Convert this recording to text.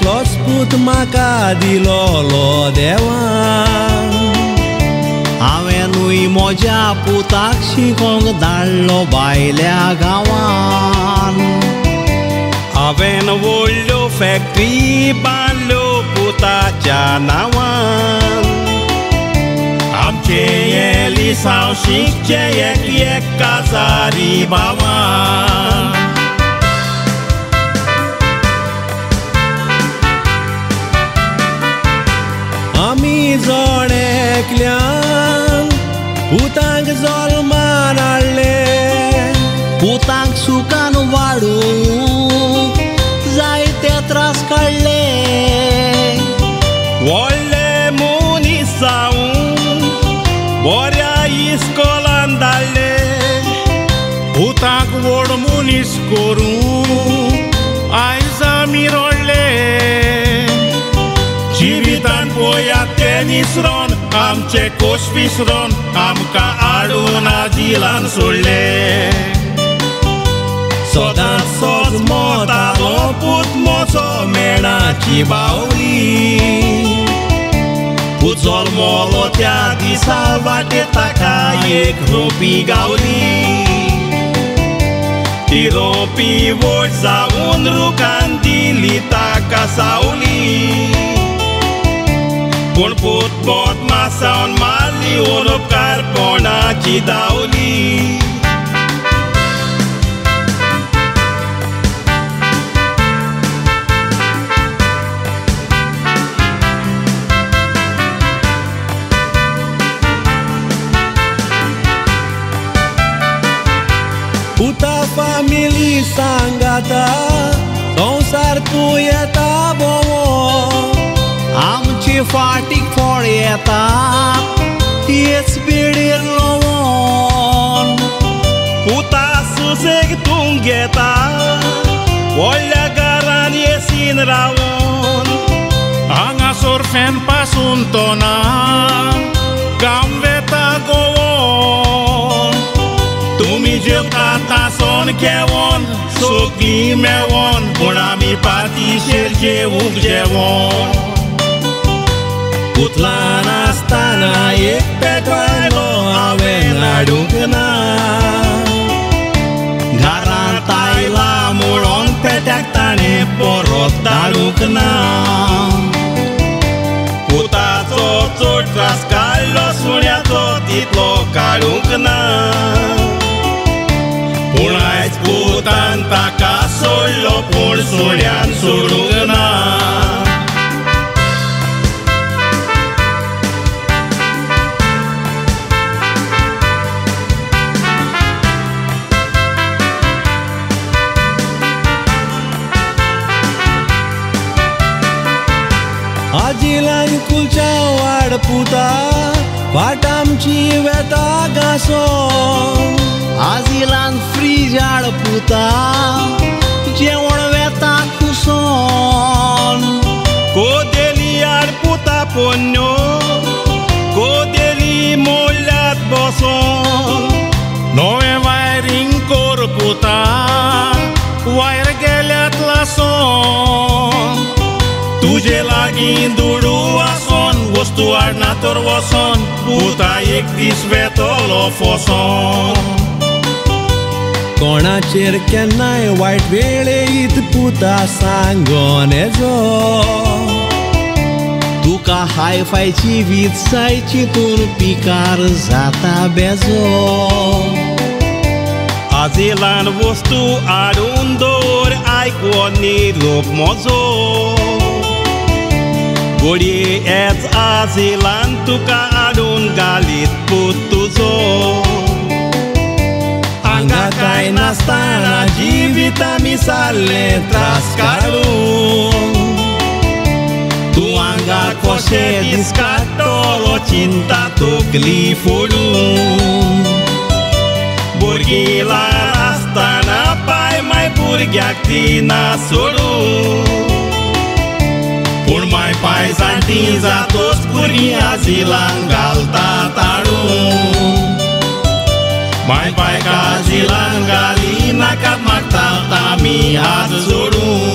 एकलोच पूत म्हाका दिलोलो देवान. हांवेनूय म्हज्या पुताक शिकोंक धाडलो भायल्या गांवान. हांवेन व्हडल्यो फॅक्टरी बांदल्यो पुताच्या नांवान. आमचे हें लिसांव शिकचें एक एक काजारी भावान. आमी जण एकल्यान पुतांक जल्मान हाडले. पुतांक सुखान वाडूंक जायते त्रास काडले. व्हडले मनीस जावन बऱ्या इस्कोलान धाडले. पुताक व्हड मनीस करूं आयज आमी रडले. जिवितान पळयात ते निसरोन आमचे कोश विसरोन आमकां हाडून आजिलान सोडले. सदांच सोजमतालो पूत म्हजो मेणाची बावली. पूत जल्मलो त्या दिसा वाटेर ताका एक रोपी गावली. ती रोपी व्हड जावन रुखान दिली ताका सावली. पूण पूत बोदमासावन मारली उपकारपणाची दावली. पुता फामिली सांगाता संवसार तूं येता भोंवोन. आमचे फाटीक फळ येता तेच बेडीर लोवोन. पुता सुसेग तूं घेता व्हडल्या घरान एसीन रावोन. हांगासर फॅन पासून तो ना काम वेता गोवोन. तुमी जेवतात तासोन घेवन सगळीं मेवोन पूण आमी पातिशेर जेवूंक जेवोन. पूत ल्हान आसतना एक पेटो आयलो हांवें हाडूंक ना. घरांत आयला म्हणून पेट्याक ताणें परत धाडूंक ना. पुताचो चड त्रास काडलो सुण्याचो तितलो काडूंक ना. पूण आयज पुतान ताका सोडलो पूण सुण्यान सोडूंक ना. आजिलान कुलच्या वाड पुता वाट आमची वेता घासोन. आजिलान फ्रीज हाड पुता जेवण वेता कुसोन. कोदेली हाड पुता पोन्न्यो कोदेली मोडल्यात बसोन. नवें वायरींग कर पुता वायर गेल्यात लासोन. तुजे लागीं दुडू आसोन वस्तू हाडना तर वसोन पुता एक दीस वेतलो फसोन. कोणाचेर केन्नाय वायट वेळेत पुता सांगोन येजो. तुका हायफायची वीज जाय चिंतून पिकार जाता बेजो. आजिलान वस्तू हाडून दवर आयकोन निरोप म्हजो. घडये येच आजिलान तुका हाडून घालीत पूत तुजो. हांगा कांय नासतना जिवीत आमी सारलें त्रास काडून. तूं हांगा कशें दीस काडटलो चिंता तकली फोडून. भुरगीं ल्हान आसतना पाय माय भुरग्याक दिना सोडून. पूण माय पाय जाणटी जातोच भुरगीं आजिलान घालता ताडून. माय पाय काजिलान घाली नाकात मागतात आमी हात जोडून.